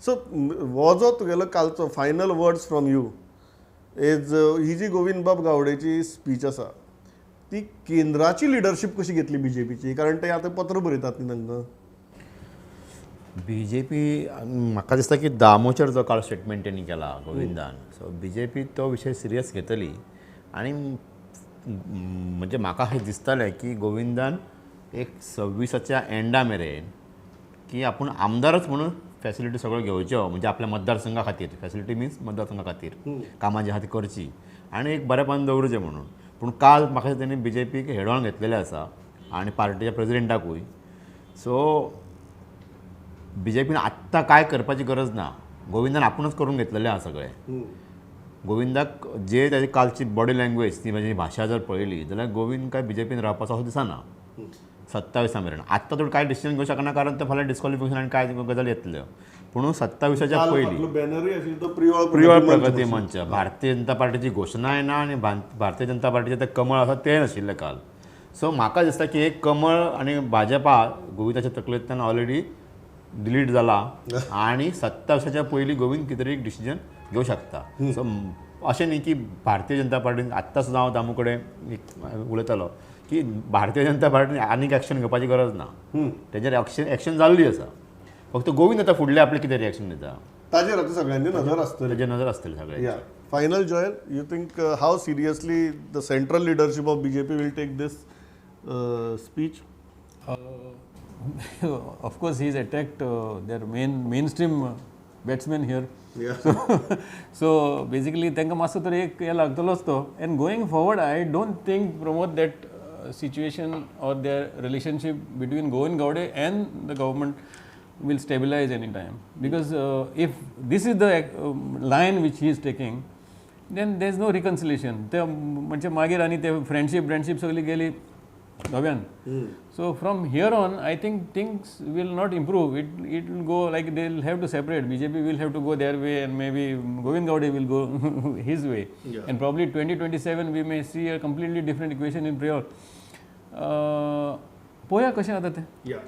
So हो जो तुगेलो कालचो final words from you is, ही जी गोविंद बाब गावडेची स्पीच आसा ती केंद्राची लिडरशीप कशी घेतली बीजेपीची? कारण ते आतां पत्र बरयतात न्ही तांकां. बीजेपी, म्हाका दिसता की दामोचर जो काल स्टेटमेंट तेणी केला गोविंदान, सो बीजेपी तो विशय सिरियस घेतली. आनी म्हणजे म्हाका अशें दिसतालें की गोविंदान एक 26आच्या एंडा मेरेन की आपूण आमदारच म्हणून फॅसिलिटी सगळ्यो घेवच्यो, म्हणजे आपल्या मतदारसंघा खातीर, फॅसिलिटी मिन्स मतदारसंघा खातीर कामां जी आहा ती करची आनी एक बरेपण दवरुचें म्हणून. पूण काल म्हाका दिसता तेणी बीजेपीक हेडोन घेतलेलें आसा आनी पार्टीच्या प्रेजिडेंटाकूय. सो बीजेपीन आत्तां कांय करपाची गरज ना, गोविंदान आपुणूच करून घेतलेलें आहा सगळें. गोविंदाक जे ताजी कालची बॉडी लँग्वेज, ती म्हणजे भाशा जर पळयली जाल्यार गोविंद काय बीजेपीन रावपाचो असो दिसना 27 मेरेन. आत्तां तर कांय डिसिजन घेवंक शकना, कारण ते फाल्यां डिस्कॉलिफिकेशन आनी कांय गजाली येतल्यो. पूण 27आच्या पयलीं बॅनरूय आशिल्लो तो प्रियोळ प्रियोळ प्रगती मंच, भारतीय जनता पार्टीची घोशणाय ना आनी भारतीय जनता पार्टीचें तें कमळ आसा तें नाशिल्लें काल. सो म्हाका दिसता की एक कमळ आनी भाजपा गोविंदाच्या तकलेंतल्यान ऑलरेडी डिलीट जाला आनी 27आच्या पयलीं गोविंद कितें तरी एक डिसिजन घेवं शकता. सो अशें न्ही की भारतीय जनता पार्टीन, आत्तां सुद्दां हांव दामू कडेन एक उलयतालो की भारतीय जनता पार्टीन आनीक एक्शन घेवपाची गरज ना, तेजेर एक्शन जाल्ली आसा. फक्त गोविंद आतां फुडलें आपलें कितें रिएक्शन दिता ताजेर आतां सगळ्यांनी नदर आसतली. तेजेर नजर आसतली सगळ्यांची. Yeah. Final, Joel, you think how seriously the central leadership of BJP will take this speech? Of course, he's attacked their mainstream batsman here. So basically, तांकां मातसो तरी एक हें लागतलोच तो. And going forward, I don't think, Pramod, that situation or their relationship between Govind Gaude and the government will stabilize any time, because if this is the line which he is taking, then there is no reconciliation. ते म्हणजे मागीर आनी ते friendship ब्रेंडशीप सगळी गेली धव्यान. So from here on, I think things will not improve. It will go like they will have to separate. BJP will have to go their way and maybe Govind Gaude will go his way. And probably 2027 we may see a completely different equation in Priol. पळोवया कशें जाता तें. Yeah.